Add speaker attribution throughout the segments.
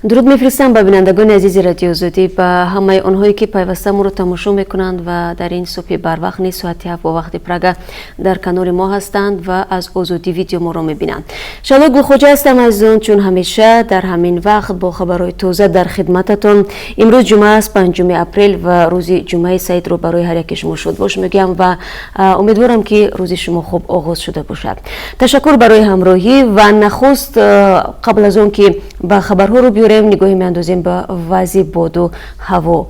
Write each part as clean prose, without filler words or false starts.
Speaker 1: Дуруд мефиристам ба бинандагони азизи Радиои Озодӣ, ба ҳамаи онҳое, ки пайваста моро тамошо мекунанд ва дар ин субҳи барвақт низ соати 7 бо вақти Прага дар канори мо ҳастанд ва аз Озодӣ Видео моро мебинанд. Шаҳло Гулхоҷа ҳастам, азизон, чун ҳамеша дар ҳамин вақт бо хабарҳои тоза дар хидмататон. Имрӯз ҷумъа аст, 5 апрел, ва рӯзи ҷумъаи саидро барои ҳар яки шумо шодбош мегӯям ва умедворам, ки рӯзи шумо хуб оғоз шуда бошад. Ташаккур барои ҳамроҳӣ. Ва нахуст, қабл аз он ки ба хабарҳо рӯ биёрем, нигоҳе меандозем ба вазъи боду ҳаво.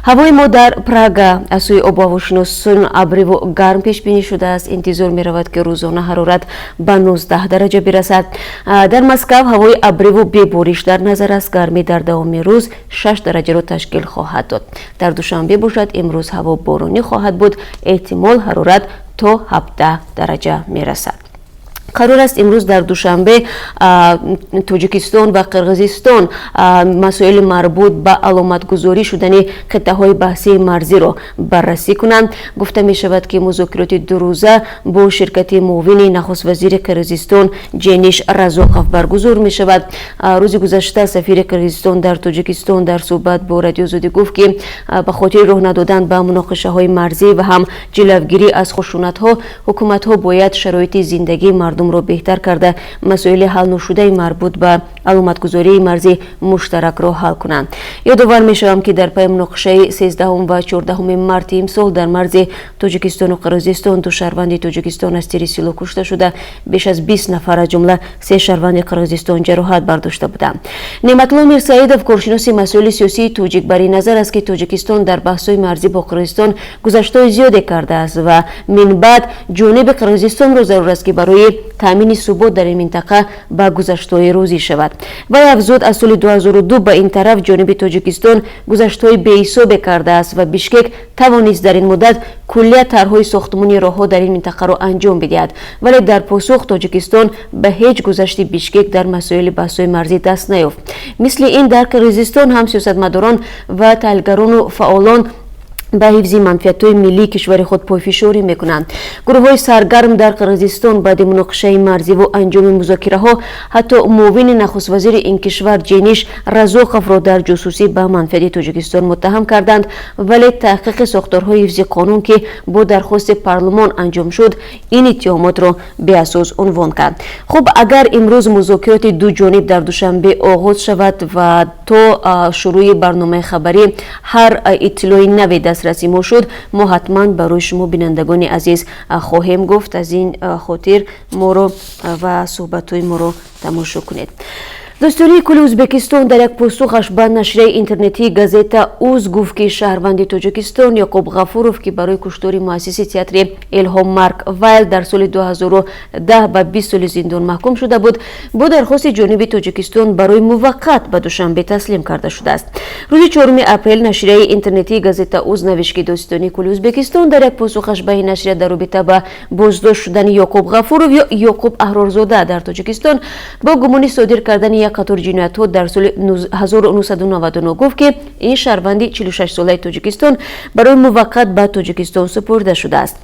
Speaker 1: Ҳавои мо дар Прага аз сӯи обуҳавошиносон абриву гарм пешбинӣ шудааст. Интизор меравад, ки рӯзона ҳарорат ба 19 дараҷа бирасад. Дар Москав ҳавои абриву бебориш дар назар аст. Гармӣ дар давоми рӯз 6 дараҷаро ташкил хоҳад дод. Дар Душанбе бошад, имрӯз ҳаво боронӣ хоҳад буд. Эҳтимол, ҳарорат то 17 дараҷа мерасад. Қарор аст имрӯз дар Душанбе Тоҷикистон ва Қирғизистон масоили марбут ба аломатгузорӣ шудани қитъаҳои баҳсии марзиро баррасӣ кунанд. Гуфта мешавад, ки музокироти дурӯза бо ширкати муовини нахуствазири Қирғизистон Ҷениш Разоқов баргузор мешавад. Рӯзи гузашта сафири Қирғизистон дар Тоҷикистон дар суҳбат бо Радиои Озодӣ гуфт, ки ба хотири роҳ надодан ба муноқишаҳои марзӣ ва ҳам ҷилавгирӣ аз хушунатҳо ҳукуматҳо бояд шароити зиндагии мардумро беҳтар карда, масоили ҳалношудаи марбут ба аломатгузории марзи муштаракро ҳал кунанд. Ёдовар мешавам, ки дар пайи муноқишаи 13 ва 14 марти имсол дар марзи Тоҷикистону Қирғизистон ду шаҳрванди Тоҷикистон аз тири силоҳ кушта шуда, беш аз 20 нафар, аз ҷумла се шаҳрванди Қирғизистон, ҷароҳат бардошта буданд. Неъматулло Мирсаидов, коршиноси масоили сиёсии тоҷик, бар ин назар аст, ки Тоҷикистон дар баҳсҳои марзӣ бо Қирғизистон гузаштҳои зиёде кардааст ва минбаъд ҷониби Қирғизистонро зарур аст, ки барои таъмини субот дар ин минтақа ба гузаштҳои розӣ шавад. Вай афзуд, аз соли 2002 ба ин тараф ҷониби Тоҷикистон гузаштҳои беҳисобе кардааст ва Бишкек тавонист дар ин муддат куллия тарҳҳои сохтмони роҳҳо дар ин минтақаро анҷом бидиҳад, вале дар посух Тоҷикистон ба ҳеҷ гузашти Бишкек дар масоили баҳсҳои марзӣ даст наёфт. Мисли ин дар Қирғизистон ҳам сиёсатмадорон ва таҳлилгарону фаъолон ба ҳифзи манфиатҳои миллии кишвари худ пойфишорӣ мекунанд. Гурӯҳҳои саргарм дар Қирғизистон баъди муноқишаи марзиву анҷоми музокираҳо ҳатто муовини нахуствазири ин кишвар Ҷениш Разоқовро дар ҷосусӣ ба манфиати Тоҷикистон муттаҳам карданд, вале таҳқиқи сохторҳои ҳифзи қонун, ки бо дархости парлумон анҷом шуд, ин иттиҳомотро беасос унвон кард. Хуб, агар имрӯз музокироти ду ҷониб дар Душанбе оғоз шавад ва то шурӯи барномаи хабарӣ ҳар иттилои нави дастраси мо шуд, мо ҳатман барои шумо, бинандагони азиз, хоҳем гуфт. Аз ин хотир моро ва суҳбатҳои моро тамошо кунед. Додситонии кулли Ӯзбекистон дар як посухаш ба нашрияи интернетии Газета Уз гуфт, ки шаҳрванди Тоҷикистон Ёқуб Ғафуров, ки барои куштори муассиси театри Илҳом Марк Вайл дар соли 2010 ба 20 соли зиндон маҳкум шуда буд, бо дархости ҷониби Тоҷикистон барои муваққат ба Душанбе таслим карда шудааст. Рӯзи 4 апрел нашрияи интернетии Газета Уз навишт, ки Додситонии кулли Ӯзбекистон дар як посухаш ба ин нашрия дар робита ба боздошт шудани Ёқуб Ғафуров ё Ёқуб Аҳрорзода дар Тоҷикистон бо гумони содир кардани як қатор ҷиноятҳо дар соли 1999 гуфт, ки ин шаҳрванди 46-солаи Тоҷикистон барои муваққат ба Тоҷикистон супурда шудааст.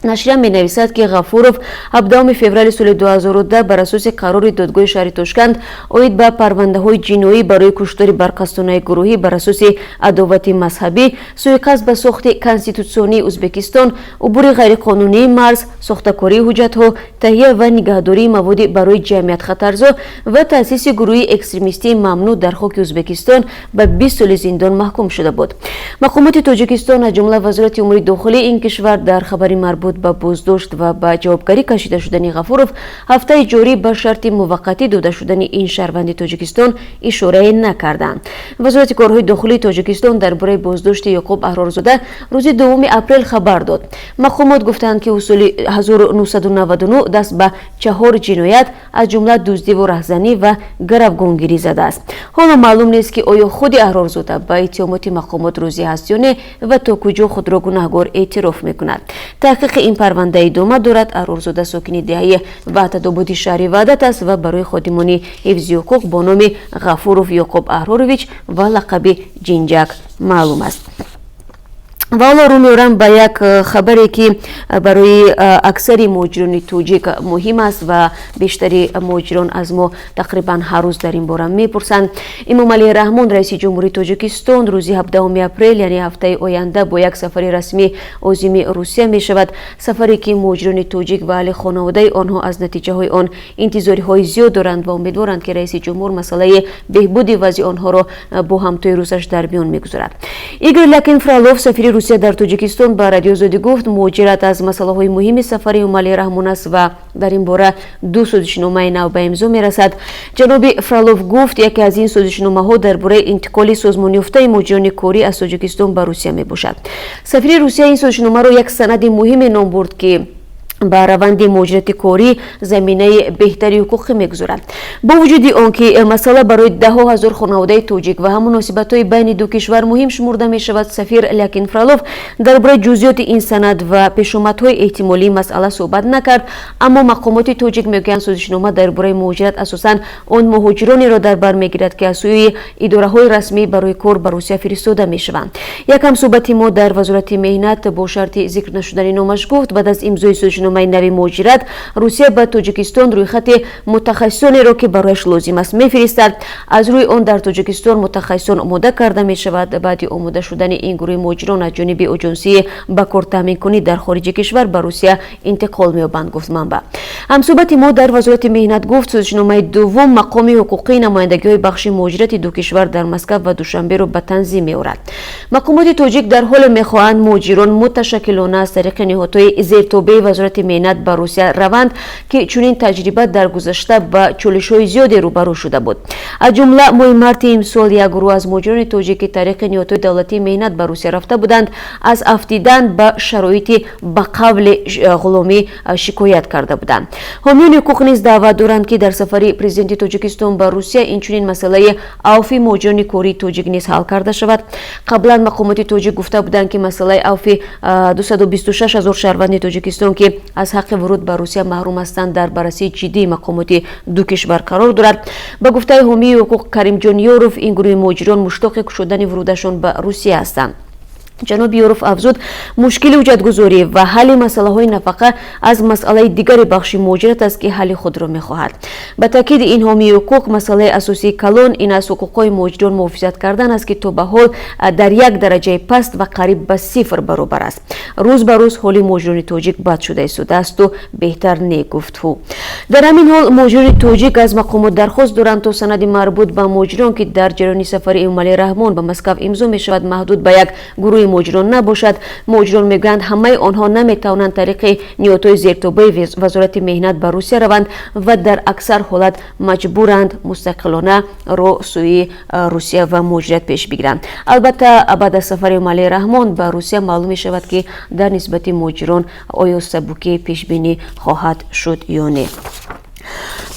Speaker 1: Нашрия менависад, ки Ғафуров 17 феврали соли 2010 бар асоси қарори додгоҳи шаҳри Тошканд оид ба парвандаҳои ҷиноӣ барои куштори барқасдонаи гурӯҳӣ бар асоси адовати мазҳабӣ, суиқасд ба сохти конститутсионии Ӯзбекистон, убури ғайриқонунии марз, сохтакории ҳуҷҷатҳо, таҳия ва нигаҳдории маводи барои ҷамъият хатарзо ва таъсиси гурӯҳи экстремистии мамнӯъ дар хоки Ӯзбекистон ба 20 соли зиндон маҳкум шуда буд. Мақомоти Тоҷикистон, аз ҷумла Вазорати умури дохилии ин кишвар, дар хабари марбут ба боздошт ва ба ҷавобгарӣ кашида шудани Ғафуров ҳафтаи ҷорӣ ба шарти муваққатӣ дода шудани ин шаҳрванди Тоҷикистон ишорае накарданд. Вазорати корҳои дохилии Тоҷикистон дар бораи боздошти Ёқуб Аҳрорзода рӯзи 2 апрел хабар дод. Мақомот гуфтанд, ки ӯ соли 1999 даст ба чаҳор ҷиноят, аз ҷумла дуздиву раҳзанӣ ва гаравгонгирӣ задааст. Ҳоло маълум нест, ки оё худи Аҳрорзода ба иттиҳомоти мақомот розӣ ҳаст ё не ва то куҷо худро гунаҳгор эътироф мекунад. Таҳқиқи ин парванда идома дорад. Аҳрорзода сокини деҳаи Ваҳдатободи шаҳри Ваҳдат аст ва барои ходимони ҳифзи ҳуқуқ бо номи Ғафуров Ёқуб Аҳрорович ва лақаби Ҷинҷак маълум аст. Ва ҳоло рӯ меорам ба як хабаре, ки барои аксари муҳоҷирони тоҷик муҳим аст ва бештари муҳоҷирон аз мо тақрибан ҳар рӯз дар ин бора мепурсанд. Эмомалӣ Раҳмон, раиси ҷумҳурии Тоҷикистон, рӯзи 17 апрел, яъне ҳафтаи оянда, бо як сафари расмӣ озими Русия мешавад. Сафаре, ки муҳоҷирони тоҷик ва аҳли хонаводаи онҳо аз натиҷаҳои он интизориҳои зиёд доранд ва умедворанд, ки раиси ҷумҳур масъалаи беҳбуди вазъи онҳоро бо ҳамтои русаш дар миён мегузорад. Игор Лякин Фролов, сафири Русия дар Тоҷикистон, ба Радиои Озодӣ гуфт, муҳоҷират аз масъалаҳои муҳими сафари Эмомалӣ Раҳмон аст ва дар ин бора ду созишномаи нав ба имзо мерасад. Ҷаноби Фролов гуфт, яке аз ин созишномаҳо дар бораи интиқоли созмонёфтаи муҳоҷирони корӣ аз Тоҷикистон ба Русия мебошад. Сафири Русия ин созишномаро як санади муҳиме ном бурд, ки ба раванди муҳоҷирати корӣ заминаи беҳтари ҳуқуқӣ мегузорад. Бо вуҷуди он ки масъала барои даҳҳо ҳазор хонаводаи тоҷик ва ҳам муносибатҳои байни ду кишвар муҳим шумурда мешавад, сафир Лякин Фролов дар бораи ҷузъиёти ин санад ва пешомадҳои эҳтимолии масъала суҳбат накард. Аммо мақомоти тоҷик мегӯянд, созишнома дар бораи муҳоҷират асосан он муҳоҷиронеро дар бар мегирад, ки аз сӯи идораҳои расмӣ барои кор ба Русия фиристода мешаванд. Як ҳамсӯҳбати мо дар Вазорати меҳнат бо шарти зикр нашудани номаш гуфт, баъд аз имзои созишномаи нави муҳоҷират Русия ба Тоҷикистон рӯйхати мутахассисонеро, ки барояш лозим аст, мефиристад. Аз рӯи он дар Тоҷикистон мутахассисон омода карда мешавад. Баъди омода шудани ин гурӯҳи муҳоҷирон аз ҷониби оҷонсии ба кор таъминкунӣ дар хориҷи кишвар ба Русия интиқол меёбанд, гуфт манбаъ. Ҳамсӯҳбати мо дар Вазорати меҳнат гуфт, созишномаи дуввум мақоми ҳуқуқии намояндагиҳои бахши муҳоҷирати ду кишвар дар Москав ва Душанберо ба танзим меорад. Мақомоти тоҷик дар ҳоле мехоҳанд муҳоҷирон муташаккилона аз тариқи ниҳодҳои зертобеи Вазорати меҳнат ба Русия раванд, ки чунин таҷриба дар гузашта ба чолишҳои зиёде рӯбарӯ шуда буд. Аз ҷумла моҳи марти имсол як гурӯҳ аз муҳоҷирони тоҷик, ки тариқи ниҳодҳои давлатии меҳнат ба Русия рафта буданд, аз афтидан ба шароити ба қавли ғуломӣ шикоят карда буданд. Ҳомиёни ҳуқуқ низ даъват доранд, ки дар сафари президенти Тоҷикистон ба Русия инчунин масъалаи авфи муҳоҷирони кории тоҷик низ ҳал карда шавад. Қаблан мақомоти тоҷик гуфта буданд, ки масъалаи авфи 226 ҳазор шаҳрванди Тоҷикистон, ки аз ҳаққи вуруд ба Русия маҳрум ҳастанд, дар баррасии ҷиддии мақомоти ду кишвар қарор дорад. Ба гуфтаи ҳомии ҳуқуқ Каримҷон Ёров, ин гурӯҳи муҳоҷирон муштоқи кушодани вурудашон ба Русия ҳастанд. Ҷаноби Ёров афзуд, мушкили ҳуҷҷатгузорӣ ва ҳалли масъалаҳои нафақа аз масъалаи дигари бахши муҳоҷират аст, ки ҳалли худро мехоҳад. Ба таъкиди ин ҳомии ҳуқуқ, масъалаи асосии калон ин аз ҳуқуқҳои муҳоҷирон муҳофизат кардан аст, ки то ба ҳол дар як дараҷаи паст ва қариб ба сифр баробар аст. Рӯз ба рӯз ҳоли муҳоҷирони тоҷик бад шуда истодаасту беҳтар не, гуфт ӯ. Дар ҳамин ҳол муҳоҷирони тоҷик аз мақомот дархост доранд, то санади марбут ба муҳоҷирон, ки дар ҷараёни сафари Эмомалӣ Раҳмон ба Москав имзо мешавад, маҳдуд ба як гурӯҳи муҳоҷирон набошад. Муҳоҷирон мегӯянд, ҳамаи онҳо наметавонанд тариқи ниҳодҳои зертобаи Вазорати меҳнат ба Русия раванд ва дар аксар ҳолат маҷбуранд мустақилона роҳ сӯи Русия ва муҳоҷират пеш бигиранд. Албатта, баъд аз сафари Эмомалӣ Раҳмон ба Русия маълум мешавад, ки дар нисбати муҳоҷирон оё сабукӣ пешбинӣ хоҳад шуд ё не.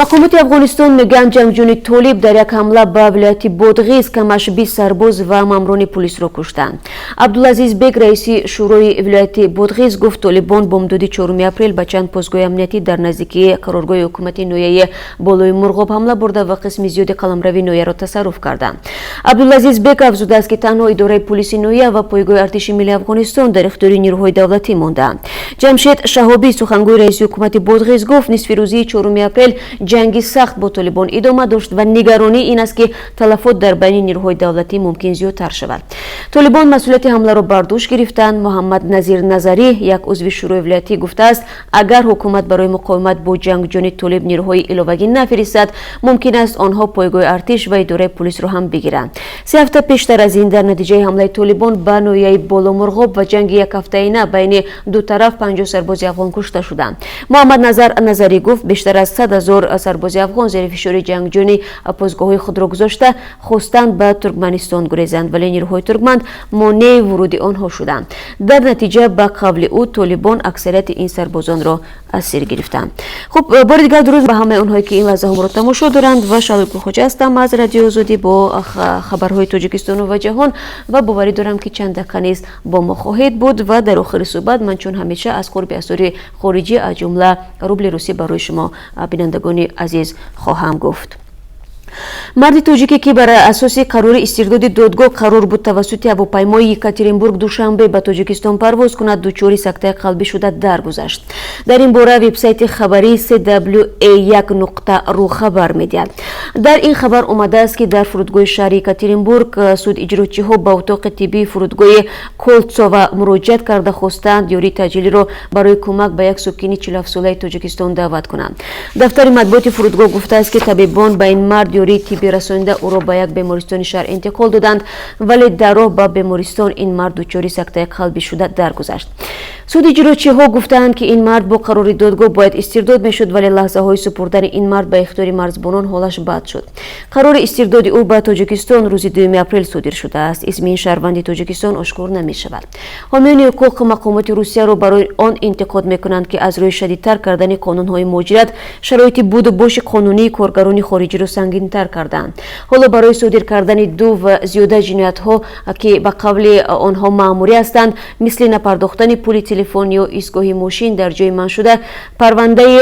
Speaker 1: Мақомоти Афғонистон мегӯянд, ҷангҷӯёни толиб дар як ҳамла ба вилояти Бодғиз камаш 20 сарбоз ва маъмурони пулисро куштанд. Абдулазиз Бек, раиси шӯрои вилояти Бодғиз, гуфт, толибон бомдоди 4 апрел ба чанд постгоҳи амниятӣ дар наздикии қароргоҳи ҳукумати ноҳияи Болои Мурғоб ҳамла бурда ва қисми зиёди қаламрави ноҳияро тасарруф карданд. Абдулазиз Бек афзудааст, ки танҳо идораи пулиси ноҳия ва пойгоҳи артиши миллии Афғонистон дар ихтиёри нирӯҳои давлатӣ мондаанд. Ҷамшед Шаҳобӣ, сухангӯи раиси ҳукумати Бодғиз, гуфт, нисфирӯзии 4 апрел ҷанги сахт бо толибон идома дошт ва нигаронӣ ин аст, ки талафот дар байни нирӯҳои давлатӣ мумкин зиёдтар шавад. Толибон масъулияти ҳамларо бар дӯш гирифтанд. Муҳаммад Назир Назарӣ, як узви шӯрои вилоятӣ, гуфтааст, агар ҳукумат барои муқовимат бо ҷангҷӯёни толиб нирӯҳои иловагӣ нафиристад, мумкин аст онҳо пойгоҳи артиш ва идораи пулисро ҳам бигиранд. 3 ҳафта пештар аз ин дар натиҷаи ҳамлаи толибон ба ноҳияи Боломурғоб ва ҷанги якҳафтаина байни ду тараф 50 сарбози афғон кушта шуданд. Муҳаммад Назар Назарӣ гуфт, бештар аз 100 ҳазор сарбози афғон зери фишори ҷангҷӯёни постгоҳҳои худро гузошта хостанд ба Туркманистон гурезанд, вале нирӯҳои туркман монеи вуруди онҳо шуданд. Дар натиҷа, ба қавли ӯ, толибон аксарияти ин сарбозонро асир гирифтанд. Хуб, бори дигар дуруд ба ҳамаи онҳое, ки ин лаҳзаҳо моро тамошо доранд, ва Шаҳлои Гулхоҷа ҳастам аз Радиои Озодӣ бо хабарҳои Тоҷикистону ва ҷаҳон ва боварӣ дорам, ки чанд дақиқа низ бо мо хоҳед буд. Ва дар охири суҳбат ман чун ҳамеша аз қурби асъори хориҷӣ, аз ҷумла рубли русӣ, барои шумо, бинандагони азиз, хоҳам гуфт. Марди тоҷике, ки бар асоси қарори истирдоди додгоҳ қарор буд тавассути ҳавопаймои Екатеринбург Душанбе ба Тоҷикистон парвоз кунад, дучори сактаи қалбӣ шуда даргузашт. Дар ин бора вебсайти хабарии cwa1.ru хабар медиҳад. Дар ин хабар омадааст, ки дар фурудгоҳи шаҳри Екатеринбург судиҷрочиҳо ба утоқи тиббии фурудгоҳи Колцова муроҷиат карда, хостаанд ёрии таъҷилиро барои кӯмак ба як сокини 47-солаи Тоҷикистон даъват кунанд. Дафтари матбуоти фурудгоҳ гуфтааст, ки табибон ба ин мард ёрии тиббӣ расонида, ӯро ба як бемористони шаҳр интиқол доданд, вале дар роҳ ба бемористон ин мард дучори сактаи қалбӣ шуда даргузашт. Судиҷрочиҳо гуфтаанд, ки ин мард бо қарори додгоҳ бояд истирдод мешуд, вале лаҳзаҳои супурдани ин мард ба ихтиёри марзбонон ҳолаш бад шуд. Қарори истирдоди ӯ ба Тоҷикистон рӯзи 2 апрел содир шудааст. Исми ин шаҳрванди Тоҷикистон ошкор намешавад. Ҳомиёни ҳуқуқ мақомоти Русияро барои он интиқод мекунанд, ки аз рӯи шадидтар кардани қонунҳои муҳоҷират шароити буду боши қонунии коргарони хориҷиро сангинтар кардаанд. Ҳоло барои содир кардани ду ва зиёда ҷиноятҳо, ки ба қавли онҳо маъмурӣ ҳастанд, мисли напардохтани пули телефон ё истгоҳи мошин дар ҷои манъшуда, парвандаи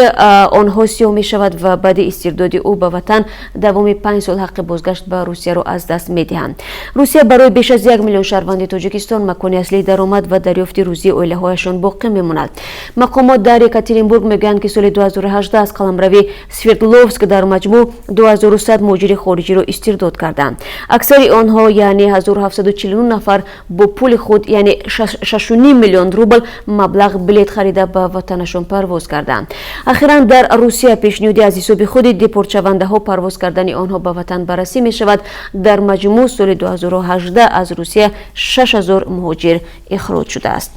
Speaker 1: онҳо сиёҳ мешавад ва баъди истирдоди ӯ ба ватан давоми 5 сол ҳаққи бозгашт ба Русияро аз даст медиҳанд. Русия барои беш аз 1 миллион шаҳрванди Тоҷикистон макони аслии даромад ва дарёфти рӯзии оилаҳояшон боқӣ мемонад. Мақомот дар Екатеринбург мегӯянд, ки соли 2018 аз қаламрави Свердловск дар маҷмӯъ 2100 муҳоҷири хориҷиро истирдод карданд. Аксари онҳо, яъне 1749 нафар, бо пули худ, яъне 6,5 миллион рубл маблағ билет харида, ба ватанашон парвоз карданд. Ахиран дар Русия пешниҳоди аз ҳисоби худи депортшавандаҳо парвоз кардани онҳо ба ватан баррасӣ мешавад. Дар маҷмӯъ соли 2018 аз Русия 6000 муҳоҷир ихроҷ шудааст.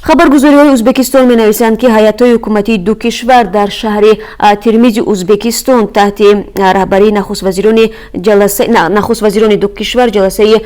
Speaker 1: Хабаргузориҳои Ӯзбекистон менависанд, ки ҳайатҳои ҳукуматии ду кишвар дар шаҳри Термизи Ӯзбекистон таҳти раҳбарии нахуствазирони ду кишвар ҷаласаи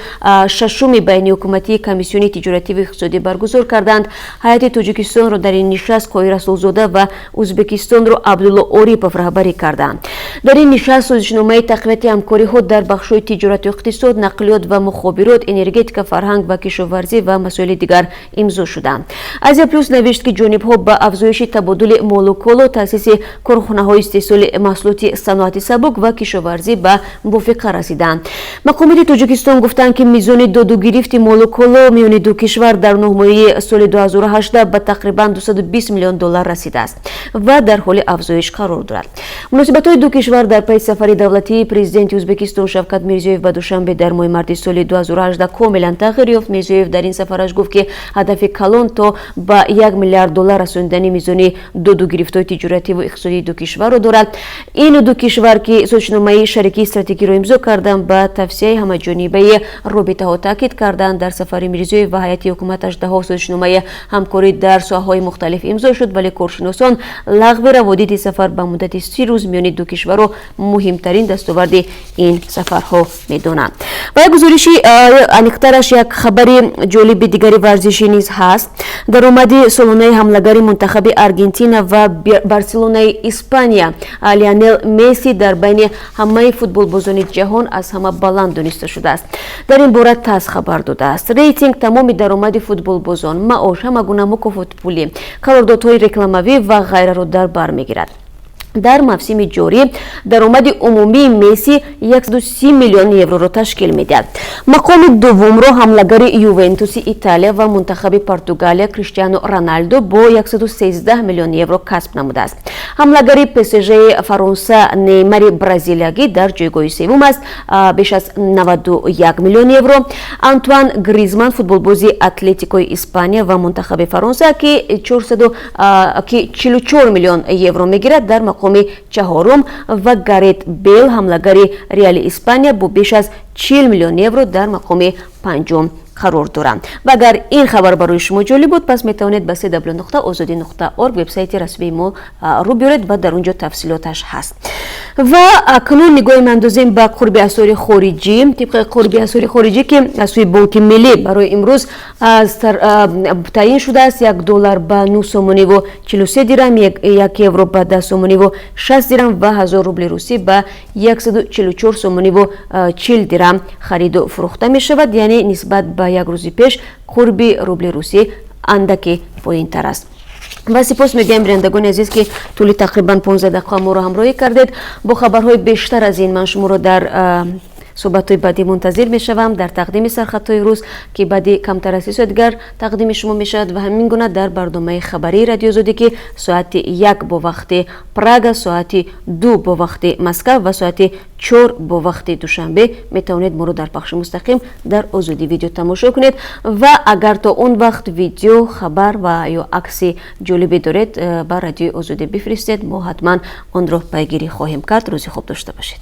Speaker 1: шашуми байниҳукуматии комиссиони тиҷоративу иқтисодӣ баргузор карданд. Ҳайати Тоҷикистонро дар ин нишаст Қоҳир Расулзода ва Ӯзбекистонро Абдулло Орипов раҳбарӣ карданд. Дар ин нишаст созишномаи тақвияти ҳамкориҳо дар бахшҳои тиҷорату иқтисод, нақлиёт ва мухобирот, энергетика, фарҳанг ва кишоварзӣ ва масоили дигар имзо шуданд. Азия Плюс навишт, ки ҷонибҳо ба афзоиши табодули молу коло, таъсиси корхонаҳои истеҳсоли маҳсулоти саноати сабук ва кишоварзӣ ба мувофиқа расиданд. Мақомоти Тоҷикистон гуфтанд, ки мизони додугирифти молу коло миёни ду кишвар дар 9 моҳаи соли 2018 ба тақрибан 220 миллион доллар расидааст ва дар ҳоли афзоиш қарор дорад. Муносибатҳои ду кишвар дар пайи сафари давлатии президенти Ӯзбекистон Шавкат Мирзиёев ба Душанбе дар моҳи марти соли 2018 комилан тағйир ёфт. Мирзиёев дар ин сафараш гуфт, ки ҳадафи калон то ба 1 миллиард доллар расонидани мизони додугирифтҳои тиҷоративу иқтисодии ду кишварро дорад. Ин ду кишвар, ки созишномаи шарикии стратегиро имзо карданд, ба тавсеаи ҳамаҷонибаи робитаҳо таъкид карданд. Дар сафари Мирзиёев ва ҳайати ҳукуматаш даҳо созишномаи ҳамкорӣ дар соҳаҳои мухталиф имзо шуд, вале коршиносон лағви раводиди сафар ба муддати 30 рӯз миёни ду кишварро муҳимтарин дастоварди ин сафарҳо медонанд. Ва як гузориши, аниқтараш як хабари ҷолиби дигари варзишӣ низ ҳаст. Даромади солонаи ҳамлагари мунтахаби Аргентина ва Барселонаи Испания Лионел Месси дар байни ҳамаи футболбозони ҷаҳон аз ҳама баланд дониста шудааст. Дар ин бора ТАСС хабар додааст. Рейтинг тамоми даромади футболбозон, маош, ҳама гуна мукофоти пулӣ, қарордодҳои рекламавӣ ва ғайраро дар бар мегирад. Дар мавсими ҷорӣ даромади умумии Месси 130 миллион евроро ташкил медиҳад. Мақоми дуввумро ҳамлагари Ювентуси Италия ва мунтахаби Португалия Криштиану Роналдо бо 113 миллион евро касб намудааст. Ҳамлагари ПСЖ Фаронса Неймари бразилиягӣ дар ҷойгоҳи севум аст, беш аз 91 миллион евро. Антуан Гризман, футболбози Атлетикои Испания ва мунтахаби Фаронса, ки 44 миллион евро мегирад, дар мақоми чаҳорум ва Гарет Бел, ҳамлагари Реали Испания, бо беш аз 40 миллион евро дар мақоми панҷум қарор доранд. Ва агар ин хабар барои шумо ҷолиб буд, пас метавонед ба cw.озодӣ.org, вебсайти расмии мо, рӯ биёред ва дар он ҷо тафсилоташ ҳаст. Ва акнун нигоҳе меандозем ба қурби асъори хориҷӣ. Тибқи қурби асъори хориҷӣ, ки аз сӯи Бонки Миллӣ барои имрӯз таъин шудааст, 1 доллар ба 9 сомониву 43 дирам, 1 евро ба 10 сомониву 60 дирам ва 1000 рубли русӣ ба 144 сомониву 40 дирам хариду фурӯхта мешавад. Яъне нисбат ба як рӯзи пеш қурби рубли русӣ андаке поинтар аст. Ва сипос мегӯям, бинандагони азиз, ки тӯли тақрибан 15 дақиқа моро ҳамроҳӣ кардед. Бо хабарҳои бештар аз ин ман шуморо дар суҳбатҳои баъдӣ мунтазир мешавам, дар тақдими сархатҳои рӯз, ки баъди камтар аз 30 соат дигар тақдими шумо мешавад, ва ҳамин гуна дар барномаи хабарии Радиои Озодӣ, ки соати 1 бо вақти Прага, соати 2 бо вақти Москав ва соати 4 бо вақти Душанбе метавонед моро дар пахши мустақим дар Озодӣ Видео тамошо кунед. Ва агар то он вақт видео, хабар ва ё акси ҷолибе доред, ба Радиои Озодӣ бифиристед, мо ҳатман онро пайгирӣ хоҳем кард. Рӯзи хуб дошта бошед.